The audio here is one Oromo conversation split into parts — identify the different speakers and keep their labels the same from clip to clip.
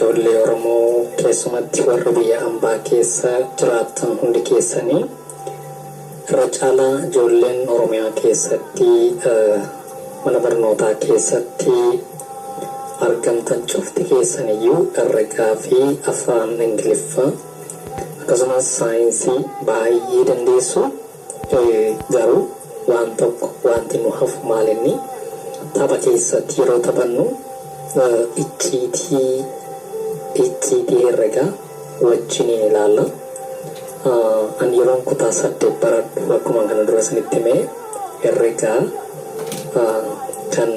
Speaker 1: Ijoollee Oromoo keessumatti warri biyya ambaa keessa jiraattan hundi keessanii, irra caalaa ijoolleen Oromiyaa keessatti mana barnootaa keessatti argamtan cufti keessaniyyuu herregaa fi afaan Ingiliffaa akkasumas saayinsii baay'ee dandeessu. Garuu waan tokko wanti nu hafu maalinni, tapha keessatti yeroo taphannu icciitii herregaa wajjiniin ilaalla. Ani yeroon kutaa 8 baradhu, akkuma kana dura isinitti himee, herregaa kan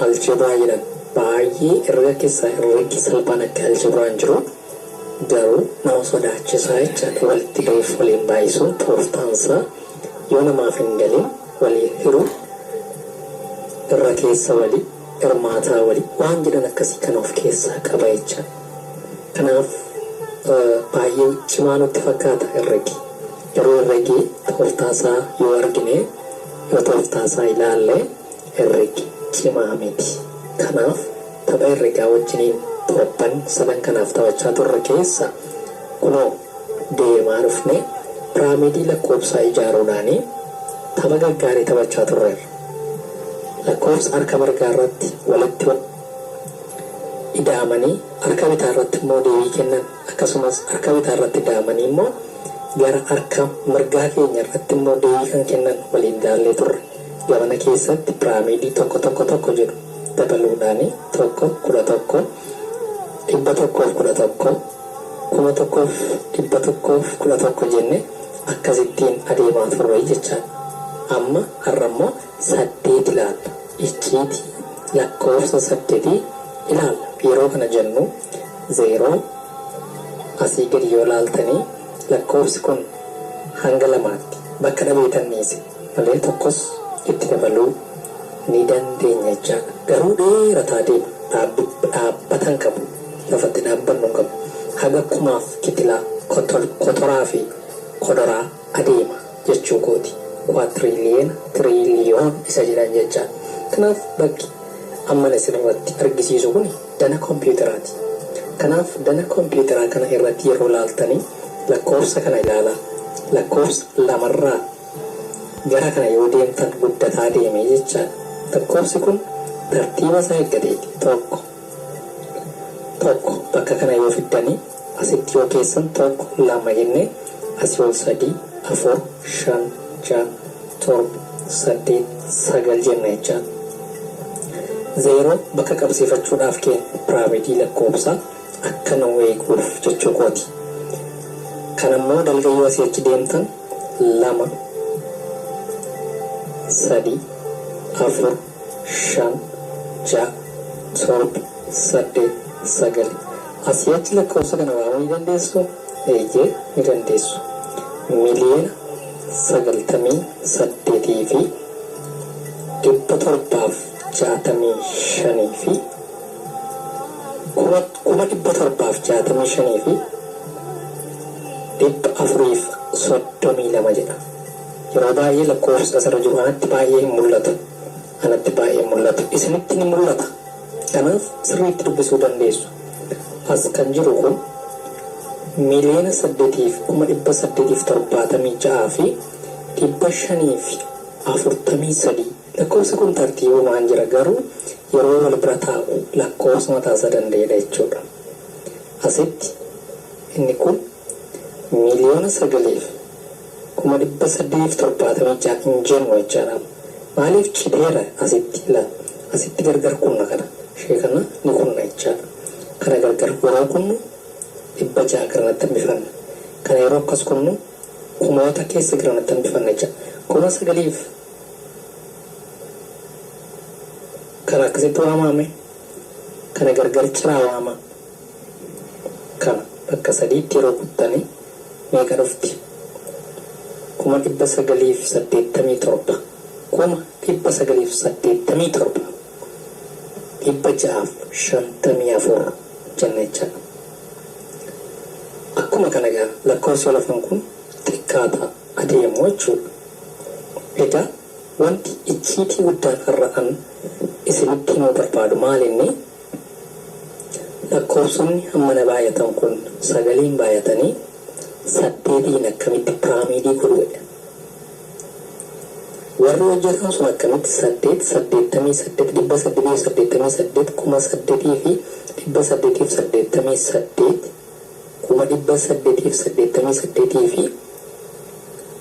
Speaker 1: aljebraa jedhan baay'ee, herrega keessaa herregi salphaan akka aljebraa hin jiru, garuu nama sodaachisaa jechaadha. Walitti ga'uuf waliin baay'isuun tooftaansaa yoo namaaf hin galin, walii hiruu, irra keessa walii, hirmaataa walii waan jedhan akkasii kan of keessaa qaba jechaadha. Kanaaf baay'ee cimaa nutti fakkaata herregi. Garuu herregi tooftaasaa yoo argine, yoo tooftaasaa ilaalle, herregi cimaa miti. Kanaaf tapha herregaa wajjiniin torban sadan kanaaf taphachaa turre keessa kunoo deemaa dhufne, piraamidii lakkoofsaa ijaaruudhaanii tapha gaggaarii taphachaa turreerra. Lakkoofsa harka mirgaa irratti walitti ida'amanii harka bitaa irratti immoo deebii kennan, akkasumas harka bitaa irratti ida'amanii immoo gara harka mirgaa keenya irratti immoo deebii kan kennan waliin ilaallee turre. Gabana keessatti piraamidii 1 1 1 jedhu dabaluudhaanii 1, 11, 111, 1111 jenne akkasittiin adeemaa turre jechaadha. Amma har'a immoo 8 ilaalla. Icciitii lakkoofsa 8 ilaalla. Yeroo kana jennu, 0 asii gadi yoo laaltanii, lakkoofsi kun hanga 2tti bakka dhabeetan dhiise malee tokkos itti dabaluu ni dandeenya jechaadha. Garuu dheerataa deema. Dhaabbatan qabu. Lafatti dhaabbannu hin qabu. Haga kumaaf kitilaa, kotoraa fi kodoraa adeema jechuu kooti. Quadrillion, trillion isa jedhan jechaadha. Kanaaf bakki amman isin irratti argisiisu kun dana kompiitaraati. Kanaaf dana kompiitaraa kana irratti yeroo laaltanii lakkoofsa kana ilaalaa. Lakkoofsa 2rraa gara kana yoo deemtan guddataa deeme jechaadha. Lakkoofsi kun tartiiba isaa eeggateeti. 1, 1 bakka kana yoo fiddanii asitti yoo keessan, 1, 2 jennee asii ol 3, 4, 5, 6, 7, 8, 9 jenna jechaadha. 0 bakka qabsiifachuudhaaf keenya piraamidii lakkoofsaa akka nu eeguuf jechuu kooti. Kan ammoo dalga yoo asii achi deemtan, 2, 3, 4, 5, 6, 7, 8, 9. Asii achi lakkoofsa kana waamuu ni dandeessu? Eeyyee, ni dandeessu. 98,765,000 fi 765,432 jedha. Yeroo baay'ee lakkoofsa asirra jiru anatti baay'ee hin mul'atu. Anatti baay'ee hin mul'atu. Isinitti ni mul'ata. Kanaaf sirriitti dubbisuu dandeessu. As kan jiru kun 8,876,543. Lakkoofsi kun tartiibumaan jira, garuu yeroo wal bira taa'u lakkoofsa mataasaa danda'edha jechuudha. Asitti inni kun 9,876,000 hin jennu jechaadha. Maaliif citeera asitti ilaala. Asitti gargar kunna kana. Ishee kana ni kunna jechaadha. Kana gargar yeroo kunnu 600 garanatti hambifanna. Kana yeroo akkas kunnu kumoota keessa garanatti hambifanna jechaadha. 9,000f kana akkasitti waamame, kana gargar ciraa waama. Kana bakka sadiitti yeroo kuttanii meeqa dhufti? 987,000, 987,654 jenna jechaadha. Akkuma kana egaa lakkoofsi lafan kun xiqqaataa adeemu jechuudha. Egaa wanti icciitii guddaan har'aan isinitti himuu barbaadu maal inni? Lakkoofsonni hammana baay'atan kun sagaliin baay'atanii saddeetiin akkamitti piraamiidii godhuudha? Warri hojjetan sun akkamitti 8, 88, 888, 8,888,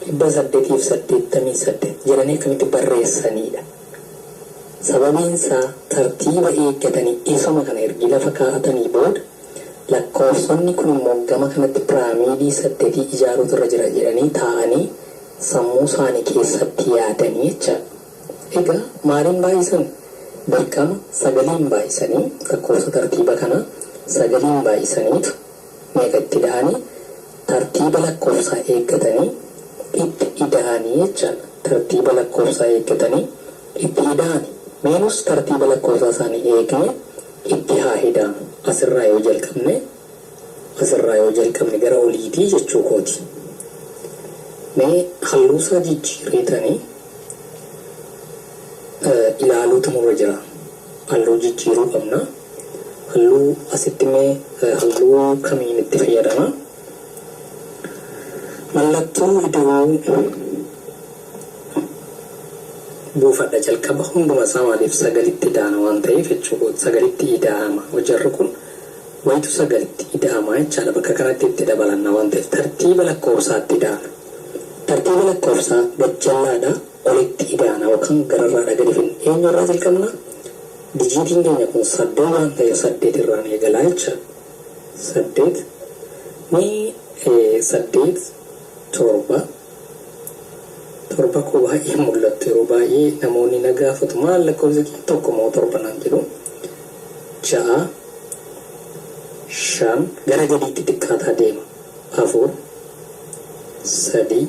Speaker 1: 888,888 jedhanii akkamitti barreessanidha? Sababiin isaa tartiiba eeggatanii isuma kana ergi lafa kaa'atanii booda lakkoofsonni kun immoo gama kanatti piraamiidii saddeetii ijaaruutu irra jira jedhanii taa'anii sammuu isaanii keessatti yaadanii jecha. Egaa maaliin baay'isan? Dirqama sagaliin baay'isanii, lakkoofsa tartiiba kana sagaliin baay'isaniitu meeqa itti ida'anii, tartiiba lakkoofsaa eeggatanii itti ida'anii jechaadha. Tartiiba lakkoofsaa eeggatanii itti ida'ani. Meenus tartiiba lakkoofsaa isaanii eegne itti haa ida'amu. Asirraa yoo jalqabne gara oliitii jechuu kooti. Mee halluusaa jijjiireetanii ilaaluutu nurra jira. Halluu jijjiiruu qabna. Halluu asitti mee halluu kamiin itti fayyadama? Mallattoo ida'uu buufadha jalqaba hunduma isaa. Maaliif? Sagalitti ida'ana waan ta'eef jechuudha. Sagalitti ida'ama. Jarri kun wayitu sagalitti ida'ama jechaadha. Bakka kanatti itti dabalanna waan ta'eef tartiiba lakkoofsaatti ida'ana. Tartiiba lakkoofsaa gajjallaadha olitti ida'ana yookaan gararraadha gadi finna. Eenyurraa jalqabna? Dijiitiin keenya kun 8 waan ta'eef 8 irraan eegalaa jechaadha. 8 mee 8, 7, 7 koo baay'ee mul'attu. Yeroo baay'ee namoonni na gaafatu, maal lakkoofsi kee, 1 moo 7 naan jedhu. 6, 5, gara gadiitti xiqqaataa deema. 4, 3,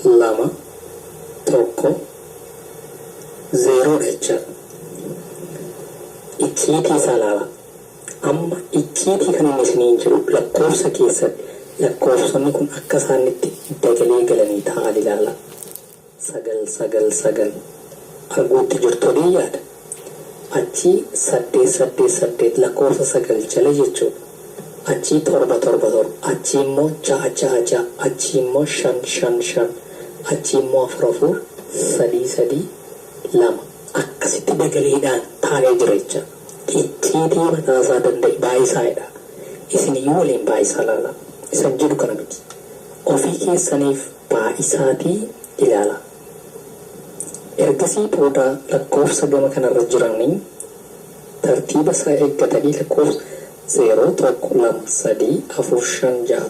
Speaker 1: 2, 1, 0dha jechaadha. Icciitii isaa ilaala. Amma icciitii kan inni isiniin jiru lakkoofsa keessatti lakkoofsonni kun akka isaan itti dagalee galanii taa'an ilaala. 9, 9, 9 arguutti jirtu odii yaada. Achii 8, 8, 8, lakkoofsa 9 jala jechuudha. Achii 7, 7, 7, achii immoo 6, 6, 6, achii immoo 5, 5, 5, achii immoo 4, 4, 3, 3, 2, akkasitti dagaleedhaan taa'ee jira jecha. Icciitii mataasaa danda'e baay'isaadha. Isin iyyuu waliin baay'isaa ilaala. Isan jedhu kana miti. Ofii keessaniif baay'isaatii ilaala. Ergasii booda lakkoofsa gama kanarra jiranii tartiiba isaa eeggatanii lakkoofsa 0, 1, 2, 3, 4, 5,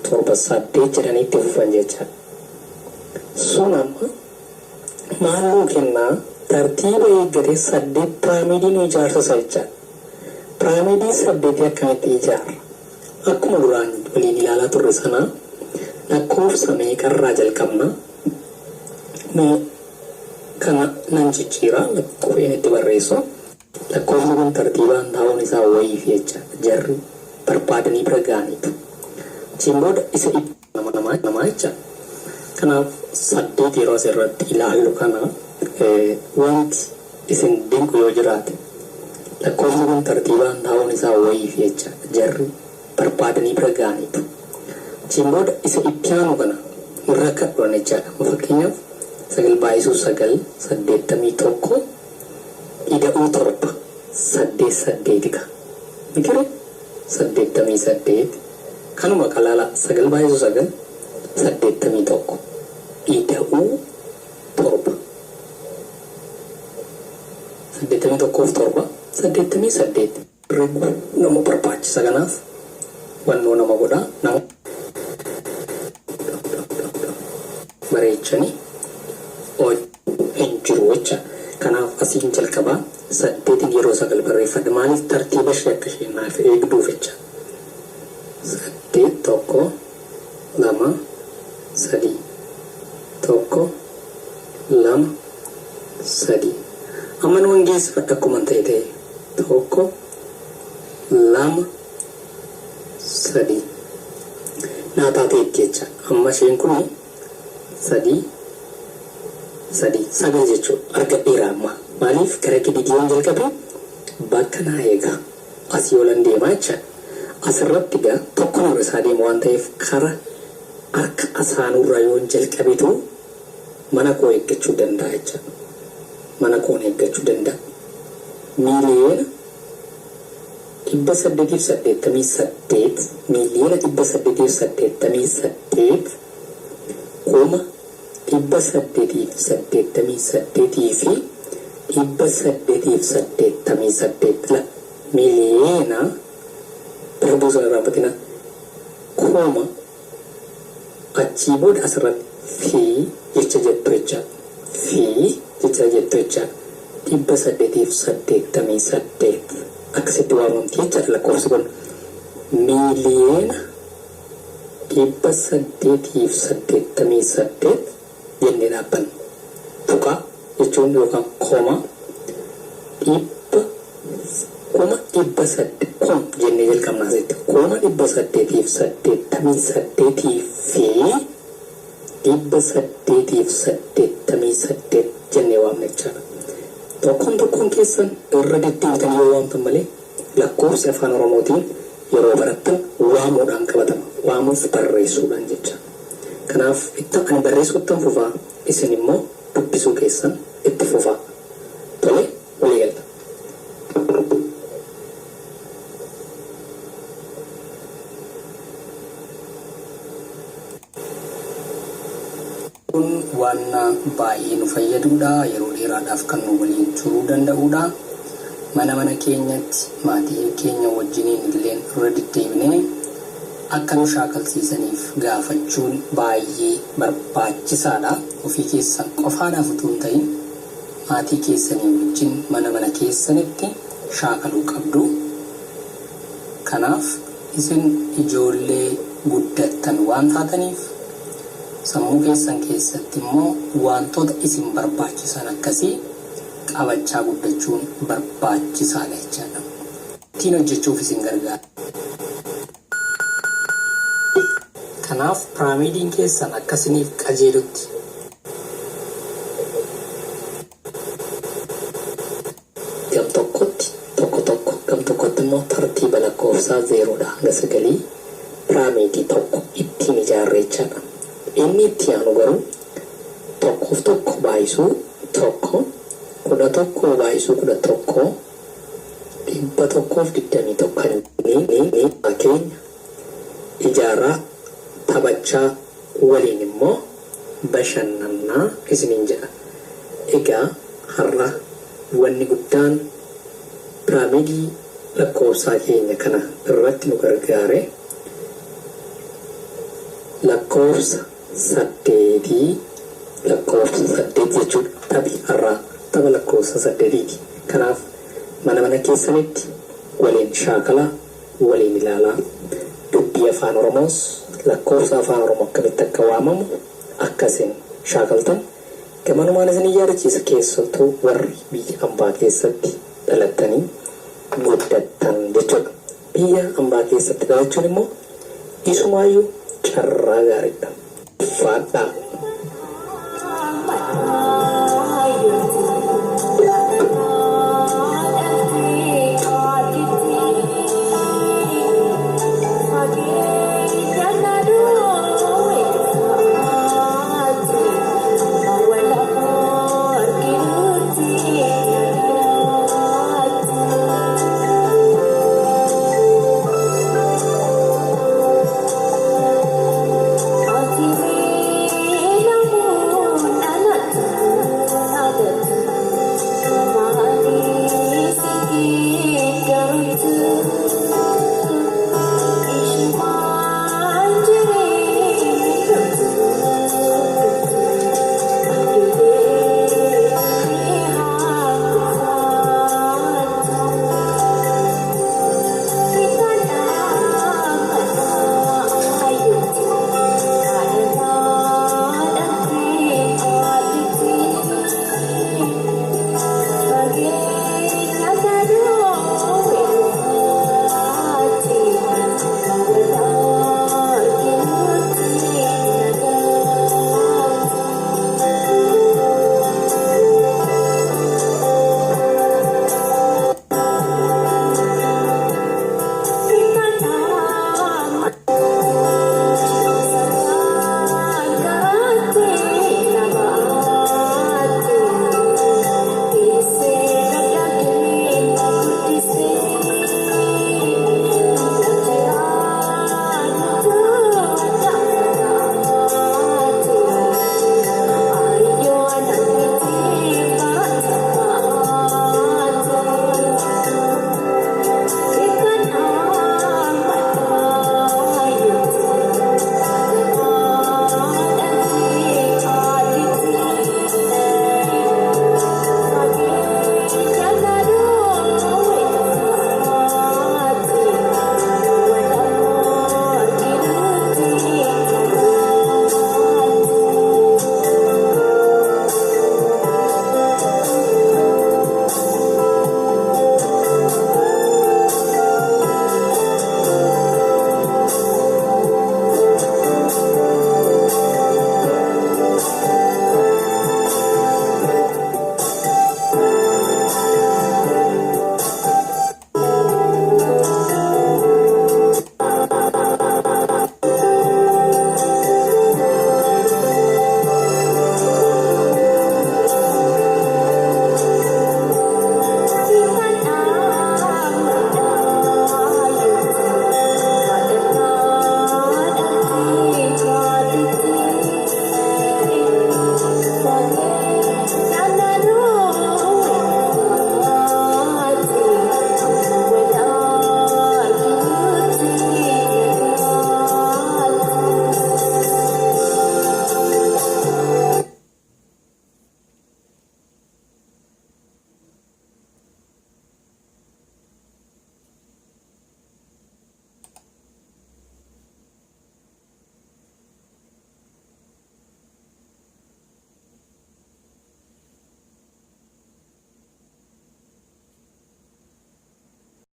Speaker 1: 6, 7, 8 jedhanii itti fufan jechaadha. Sun amma maal nuu kennaa? Tartiiba eeggatee 8 piraamidii nu ijaarsisa jechaadha. Piraamidii saddeetii akkamitti ijaarra? Akkuma duraan waliin ilaalaa turre sana lakkoofsa meeqarraa jalqabna? Mee kana nan jijjiira, qubeen itti barreessu. Lakkoofsi kun tartiibaan taa'uun isaa wayiif jecha jarri barbaadanii bira ga'aniitu. Achiin booda isa nama namaa namaa jecha. Kanaaf 8 yeroo asirratti ilaallu kana wanti isin dinqu yoo jiraate, lakkoofsi kun tartiibaan taa'uun isaa wayiif jecha jarri barbaadanii bira ga'aniitu. Achiin booda isa itti aanu kana irra kadhuan jechaadha. Fakkeenyaaf 9 baay'isuu 9 81, ida'uu 7 8 8 ka. Mitire 88 kanuma qalaala. 9 baay'isuu 9 81, ida'uu 7, 81f 7 88. Herreguu nama barbaachisa, kanaaf wannoo nama godhaa nama bareechanii hin jiru jecha. Kanaaf asiin jalqabaa 8n yeroo 9 barreeffadha. Maaliif? Tartiiba ishee akka isheen naaf eegduuf jecha. 8, 1, 2, 3, 1, 2, 3. Amma nuun geessifadha akkuma ta'e ta'e. 1, 2, 3 naa taateetti jecha. Amma isheen kun 3, 3, 9 jechuudha. Argadheera amma. Maaliif? Gara gadiitti yoon jalqabe bakka naa eega. Asii olan deemaa jechaadha. Asirratti egaa tokko nurra isaa deema waan ta'eef kara harka asaanurra yoon jalqabetu mana koo eeggachuu danda'a jechaadha. Mana koon eeggachuu danda'a. 888,000 888,888,888 la miliyoona darbuu sana irraanfatina kuma achii booda asirratti fi jecha jettu jecha fi jecha jettu jecha 888 akkasitti waamamti jechaadha. Lakkoofsi kun 888,000,000 jennee dhaabbanna. Tuqaa jechuun yookaan kooma dhibba kuma dhibba saddeet kum jennee jalqabna asitti 888,888 jennee waamna jechaadha. Tokkoon tokkoon keessan irra deddeebitanii yoo waamtan malee lakkoofsi afaan Oromootiin yeroo barattan waamuudhaan qabatama. Waamuuf barreessuudhaan jecha. Kanaaf itti ani barreessuuttan fufaa, isin immoo dubbisuu keessan itti fufaa. Tole, walii galta. Kun waan baay'ee nu fayyaduudha. Yeroo dheeraadhaaf kan nu waliin turuu danda'uudha. Mana mana keenyatti maatii keenya wajjiniin illee irra deddeebinee akka nu shaakalsiisaniif gaafachuun baay'ee barbaachisaadha. Ofii keessan qofaadhaaf utuu hin ta'in maatii keessanii wajjin mana mana keessanitti shaakaluu qabdu. Kanaaf isin ijoollee guddattan waan taataniif sammuu keessan keessatti immoo wantoota isin barbaachisan akkasii qabachaa guddachuun barbaachisaadha jechaadha. Ittiin hojjechuuf isin gargaara. Kanaaf piraamiidiin keessan akkasiniif qajeelutti gam tokkotti tokko tokko, gam tokkotti immoo tartiiba lakkoofsaa 0dha hanga 9 piraamiidii tokko ittiin ijaarre jechaadha. Inni itti aanu garuu tokkoof tokko baay'isuu tokko, 11 baay'isuu 11, 121 ni keenya ijaaraa taphachaa waliin immoo bashannannaa isiniin jedha. Egaa har'a wanni guddaan piraamiidii lakkoofsaa keenya kana irratti nu gargaare lakkoofsa saddeetii, lakkoofsa saddeet jechuudha. Taphi har'aa tapha lakkoofsa saddeetiiti. Kanaaf mana mana keessanitti waliin shaakalaa, waliin ilaalaa. Dubbii afaan Oromoos lakkoofsa afaan Oromoo akkamitti akka waamamu akkasin shaakaltan gamanumaan isin yaadachiisa, keessattuu warri biyya ambaa keessatti dhalattanii guddattan jechuudha. Biyya ambaa keessatti dhalachuun immoo isumaayyuu carraa gaariidha. Ulfaadhaa.